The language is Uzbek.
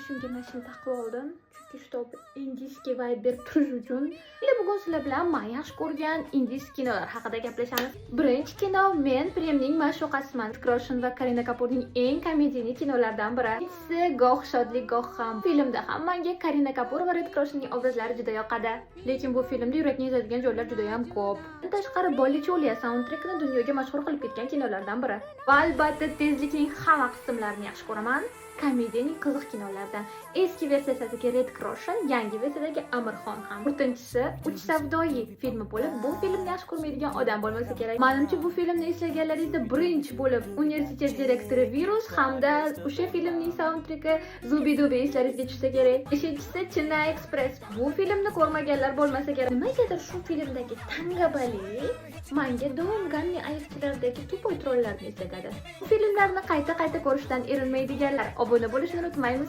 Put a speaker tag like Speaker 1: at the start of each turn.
Speaker 1: Boshimga mana shuni taqib oldim, chunki чтобы индийский vibe berib turish uchun. Или bugun sizlar bilan man yaxshi ko'rgan ingliz kinolar haqida gaplashamiz. Birinchi kino "Men Premning ma'shuqasiman", Hrithik Roshan va Karina Kapurning eng komediyali kinolaridan biri. Ikkinchisi "Goh shodlik, goh g'am". Filmda ham menga Karina Kapur va Hrithik Roshanning obrazlari juda yoqadi. Lekin bu filmda yurakni ezadigan joylar juda ham ko'p. Bundan tashqari, Bolli Choliya saundtrekini dunyoga mashhur qilib ketgan kinolardan biri. Va albatta, "Tezlikning" hamma qismlarini yaxshi ko'raman. Komediyaning qiziq kinolardan. Eski versiyasidagi Hrithik Roshan, yangi versiyadagi Amir Xon ham. To'rtinchisi "Uch savdoyi" filmi bo'lib, bu filmni yaxshi ko'rmaydigan odam bo'lmasa kerak. Manimcha, bu filmni eslaganlaringizda birinchi bo'lib universitet direktori Virus hamda o'sha filmning saundtreki Zubi Dubi eslaringizga tushsa kerak. Beshinchisi "Chennai Express". Bu filmni ko'rmaganlar bo'lmasa kerak. Nimagadir shu filmdagi Tangabali manga doim Gammi ayiqchilardagi тупой trollarni eslatadi. Bu filmlarni qayta-qayta ko'rishdan erinmaydiganlar obuna bo'lishni unutmaymiz.